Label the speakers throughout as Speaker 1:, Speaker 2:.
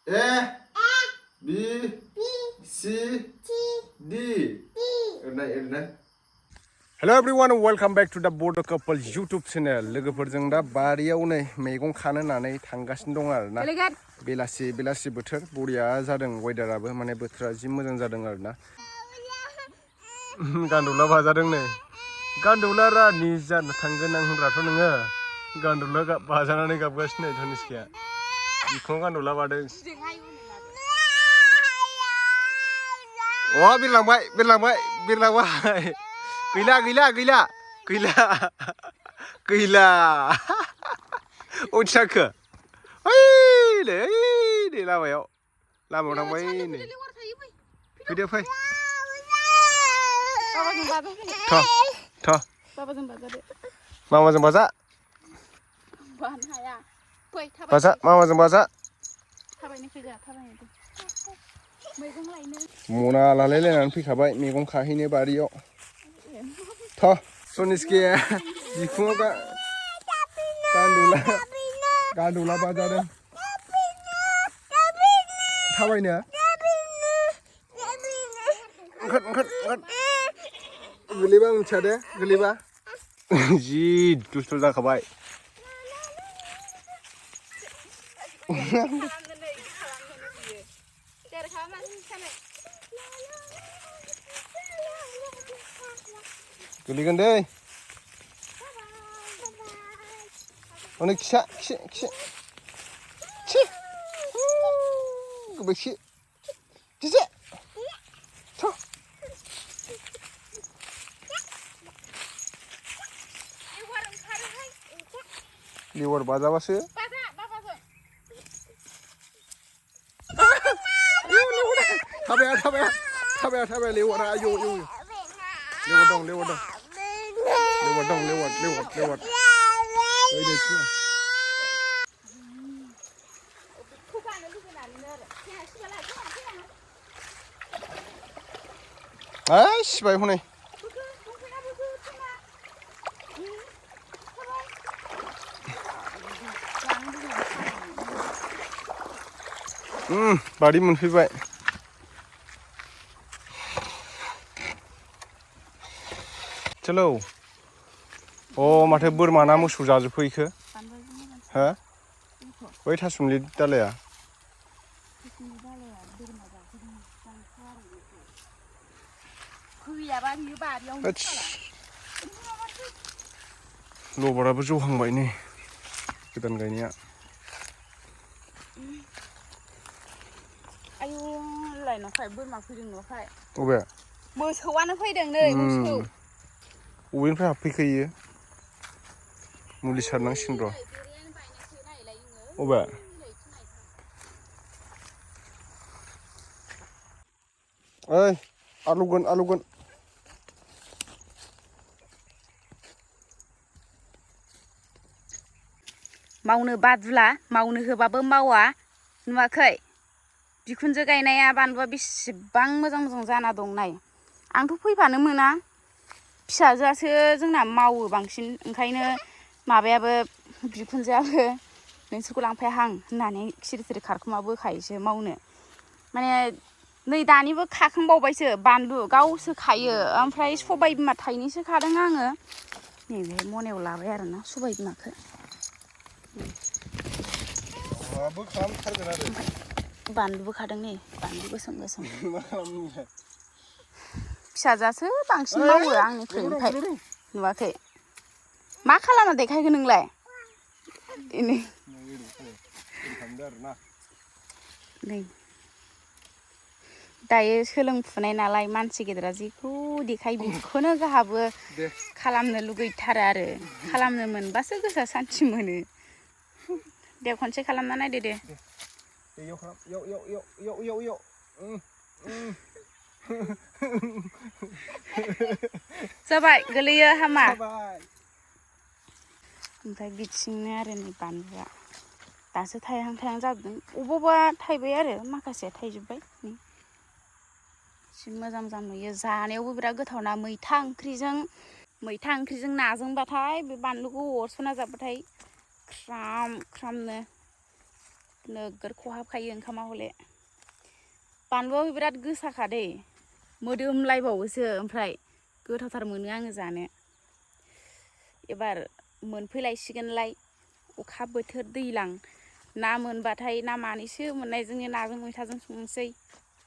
Speaker 1: A B C D. Hello everyone, welcome back to the Bodo couple YouTube channel. लोगोफोरजों दा बारियाव नै मैगं खानो होननानै थांगासिनो दं आरो ना। बेलासि बोथोर बरिया जादों वेदाराबो माने बोथोरा जि मोजां जादों आरो ना। गान्दुला बाजादों नै। गान्दुला रानि जानो थांगोन आं होनब्लाथ' नोङो गान्दुला बाजानानै गाबगासिनो धनिस्काया। बिखुङाव गान्दुला बादों। अ बिरलांबाय गैला अथिसाखो ओइ लामायाव थांबाय नै फैदो फै मामाजों बाजा मामाजों बाजा मना लालायलायनानै फैखाबाय मैगं खाहैनो बारियाव धनिस्काया बिखुङाव गान्दुला बाजादों थाबायनो ओंखार गोलैबा मिथिया दे गोलैबा जि दुस्थ' जाखाबाय गोलैगोन दै अने खि गोबोरखि दिजे लेवार बाजाबासो थाबाया लेवारा आयौ लेवार दं सिबाय हनै बारि मोनफैबाय चलो अ माथो बोरमा ना मोसौ जाजोबफैखो हो बै थासुमलि दालाया लबाराबो जौहांबाय नै गोदान गायनाया
Speaker 2: आयु लायनावखाय बोरमा फैदों न'खाय
Speaker 1: अबे
Speaker 2: मोसौआनो फैदों नै मोसौ
Speaker 1: अबेनिफ्राय हाबफैखो मुलि सारनांसिगोन र' अबे ओइ आलौगोन
Speaker 2: मावनो बादुला मावनो होबाबो मावा नुवाखै बिखुनजो गायनाया बानलुआ बेसेबां मोजां जाना दं नाय आंथ' फैफानो मोना फिसाजोआसो जोंना मावो बांसिन ओंखायनो माबायाबो बिखुनजोआबो नोंसोरखौ लांफायाहां होननानै सिरि खारखुमाबोखायोसो मावनो माने नै दानिबो खाखांबावबायसो बानलु गावसो खायो ओमफ्राय सबाय बिमा थाइनैसो खादों आङो नैबे मनायाव लाबाय आरोना सबाय बिमाखौ बानलुबो खादों नै बानलु गोसोम फिसाजोआसो बांसिन मावो आंनिख्रुइ ओमफ्राय नुवाखै मा खालामना देखायखो नोंलाय नै दायो सोलोंफुनाय नालाय मानसि गेदेरा जेखौ देखायो बेखौनो गाहाबो खालामनो लुगैथारो आरो खालामनो मोनबासो गोसोआ सान्थि मोनो दे खनसे खालामना नायदो दे जाबाय गोलैयो हामा ओमफ्राय बिथिंनो आरो नै बानलुआ दासो थायहां जादों अबावबा थायबाय आरो माखासेया थायजोब्बाय जि मोजां नुयो जानायावबो बिराद गोथावना मैथा ओंख्रिजों नाजोंबाथाय बे बानलुखौ अरस'ना जाबाथाय ख्रामनो नोगोर खहाबखायो ओंखामा हले बानलुआबो बिराद गोसाखा दै मोदोमलायबावोसो ओमफ्राय गोथावथार मोनो आङो जानो एबार मोनफैलायसिगोनलाय अखा बोथोर दैलां ना मोनबाथाय ना मानैसो मोननायजोंनो नाजों मैथाजों संनोसै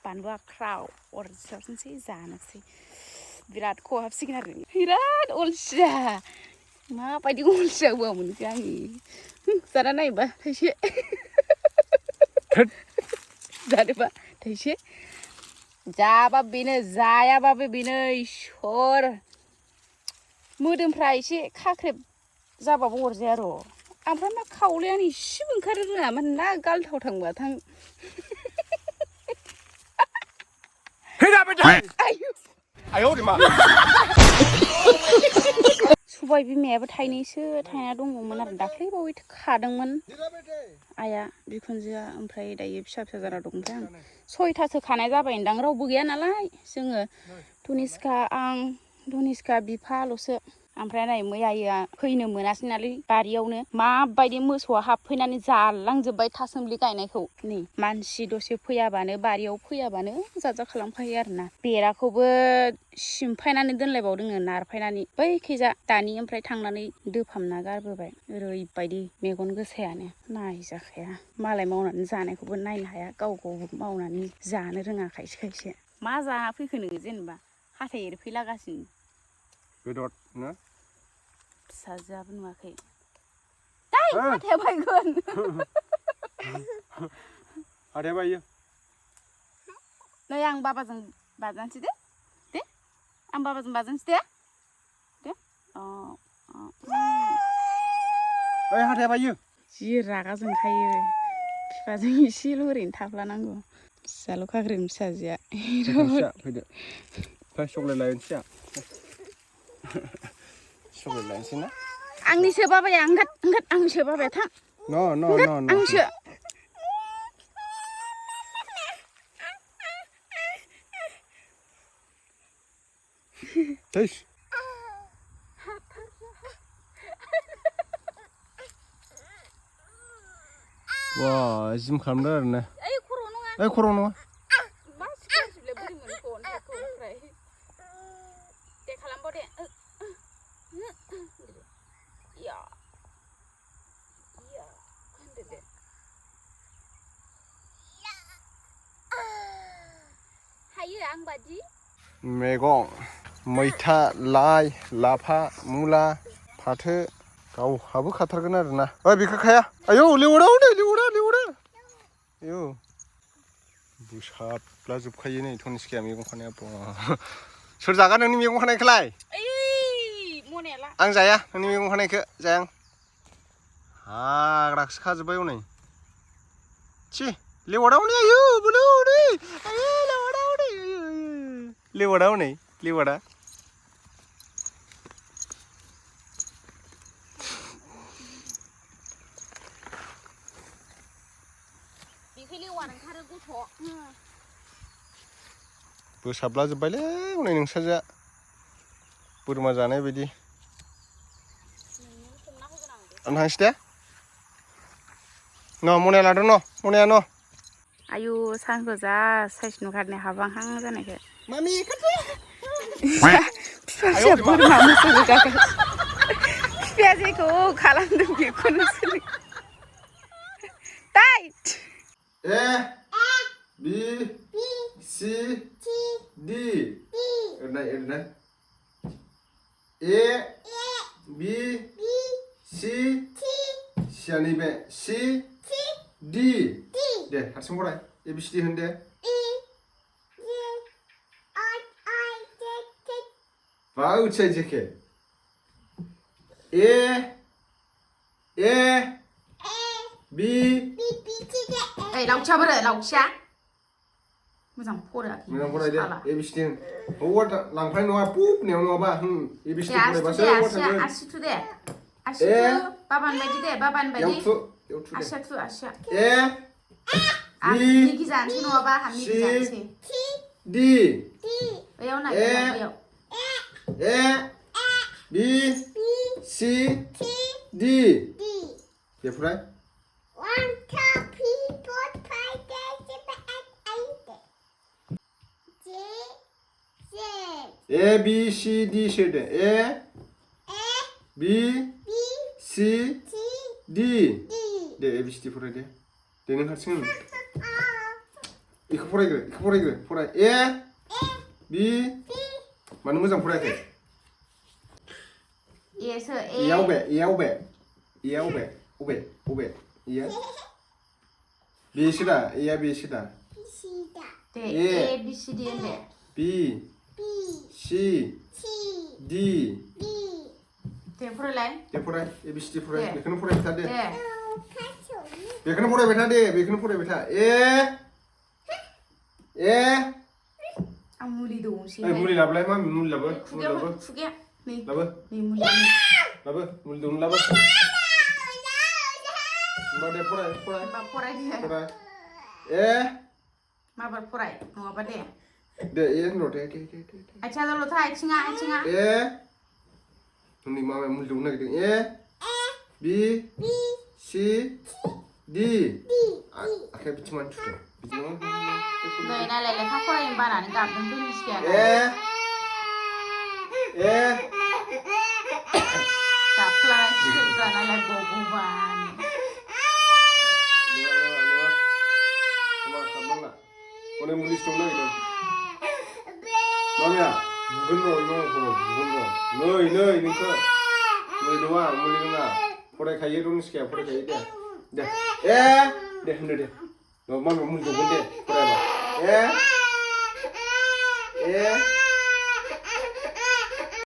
Speaker 2: बानलुआ ख्राव अरसरनोसै जानोसै बिराद खहाबसिगोन आरो बिराद अलसिया माबायदि अलसिया हौवा मोनखो आङो जाना नायबा थाइसे जानोबा थाइसे जाबा बेनो जायाबाबो बेनो इसर मोदोमफ्रा एसे खाख्रेब जाबाबो अरजाया र' ओमफ्राय मा खावलायानो इसेबो ओंखारनो रोङा मा ना गालथाव थांबा थां सबाय बिमायाबो थाइनैसो थायना दङमोन आरो दाख्लै बावै खादोंमोन आइया बिखुनजोआ ओमफ्राय दायो फिसा फिसा जाना दं ओमफ्राय आं सयथासो खानाय जाबायदां रावबो गैया नालाय जोङो धनिस्का बिफाल'सो ओमफ्राय नै मैया फैनो मोनासै नालाय बारियावनो माबायदि मोसौआ हाबफैनानै जालांजोब्बाय थासोमलि गायनायखौ नै मानसि दसे फैयाबानो बारियाव फैयाबानो जाजा खालामखायो आरोना बेराखौबो सिमफायनानै दोनलायबावदोंनो नारफायनानै बैखैजा दानि ओमफ्राय थांनानै दोफामना गारबोबाय ओरैबायदि मेगन गोसायानो नायजाखाया मालाय मावनानै जानायखौबो नायनो हाया गाव मावनानै जानो रोङा खायसे खायसे मा जाना फैखो नोङो जेनेबा हाथाय एरफैलागासिनो
Speaker 1: बेदर ना
Speaker 2: फिसाजोआबो नुवाखै दै हाथाया बायगोन
Speaker 1: हाथाया बायो
Speaker 2: नै आं बाबाजों बाजानोसै दे आं बाबाजों बाजानोसै दे
Speaker 1: ओइ हाथाया बायो
Speaker 2: जि रागा जोंखायो बिफाजों एसेल' ओरैनो थाफ्लानांगौ फिसाल' खाग्रोम फिसाजोआ
Speaker 1: फैदो फाय चक्लेट लायनोसै चक्लेट लायनोसै ना
Speaker 2: आंनिसो बाबाया ओंखार आंनिसो बाबाया थां
Speaker 1: न
Speaker 2: आंसो
Speaker 1: थैस वा जिम खालामदों आरो ना ओइ खर' नङा
Speaker 2: मा सिखारजोबलाय बोरै मोनखो अन्थाइखौ ओमफ्राय दे खालामबाव दे या होनदो दे हायो आं बादि
Speaker 1: मैगं मैथा लाइ लाफा मुला फाथो गावहाबो खाथारगोन आरो ना ओइ बेखौ खाया आयौ लेवरा आयौ बुसाबला जोबखायो नै धनिस्काया मैगं खानाया सोर जागोन नोंनि मैगं खानायखौलाय आं जाया नोंनि मैगं खानायखौ जाया आं हाग्राखौसो खाजोब्बाय हनै छि लेवारावनै आयौ बोलो हनै आयौ लेवारा हनै लेवारा बोसाबला जोब्बायलै हनै नोंसाजोआ बोरमा जानाय बायदि आं थांसै दे न' मनाया लादो न' मनाया न'
Speaker 2: आयु सानखौ जा साइज नुखारनो हाबांहां जानायखौ
Speaker 1: मामि
Speaker 2: फिफाया बोरमा मोसौ गागासिनो फिफाया जेखौ खालामदों बेखौनो सोलों tight
Speaker 1: A B C D एरनाय A B C सिया नैबे C D दे हारसिं फराय A B C D होन दे outside जेके A B
Speaker 2: ओइ लावथिया बोरो लावथिया मोजां फरायाखै
Speaker 1: मोजां फराय दे A B C D होन हौवा लांफाय नङा पुप नेव नङाबा A B C D फरायबासो हौवा थांगोन
Speaker 2: आसिथु दे आसिथु बाबान बायदि दे बाबान बायदि आसिया थु आसिया
Speaker 1: A B
Speaker 2: मिगि जानोसै नङाबा आहा मिगि जानोसै
Speaker 1: D
Speaker 2: बैयाव नाय बैयाव
Speaker 1: A B C D दे फराय
Speaker 3: 1 2 3
Speaker 1: A B C D sो Day A B C D Day A B C D फराय दे दे नों हारसिं इखौ फरायग्रो फराय A B मानो मोजां फरायाखै
Speaker 2: ए सो ए
Speaker 1: Eयाव बे Eया B सो दा Eया B सो दा
Speaker 2: दे ए बी सी डी होनदे
Speaker 1: B C D
Speaker 2: दे फरायलाय
Speaker 1: दे फराय A B C D फराय बेखौनो फरायबाय था दे
Speaker 2: दे
Speaker 1: बेखौनो फरायबाय था दे बेखौनो फरायबाय था ए
Speaker 2: आं मुलि दंसै
Speaker 1: ओइ मुलि लाबोलाय मा मुलि लाबो
Speaker 2: खुगाया नै
Speaker 1: लाबो
Speaker 2: नै मुलिया नै
Speaker 1: मुलि दं लाबो होमबा दे फराय
Speaker 2: बा फराय दे
Speaker 1: फराय
Speaker 2: माबार फराय नङाबा दे
Speaker 1: दे होनर दे
Speaker 2: आथिङा दल'था आथिङा
Speaker 1: नोंनि माबाया मुलि दंनो नागिरदों A B C D आखाया बिथिं मानो थुदों बिदिनो
Speaker 2: नै नालाय लेखा फरायनो बानानै गाबदों धनिस्काया गाबफ्लागासिनो नालाय भगबान
Speaker 1: Mana mulis dong lagi dong. Mami ya, bukan roh, bukan roh. Nei, ningko. Nei doang, muli nggak. Pore kaya dong sekian, pore kaya dia. Deh, deh, deh. No, mami muli dong deh. Pore apa?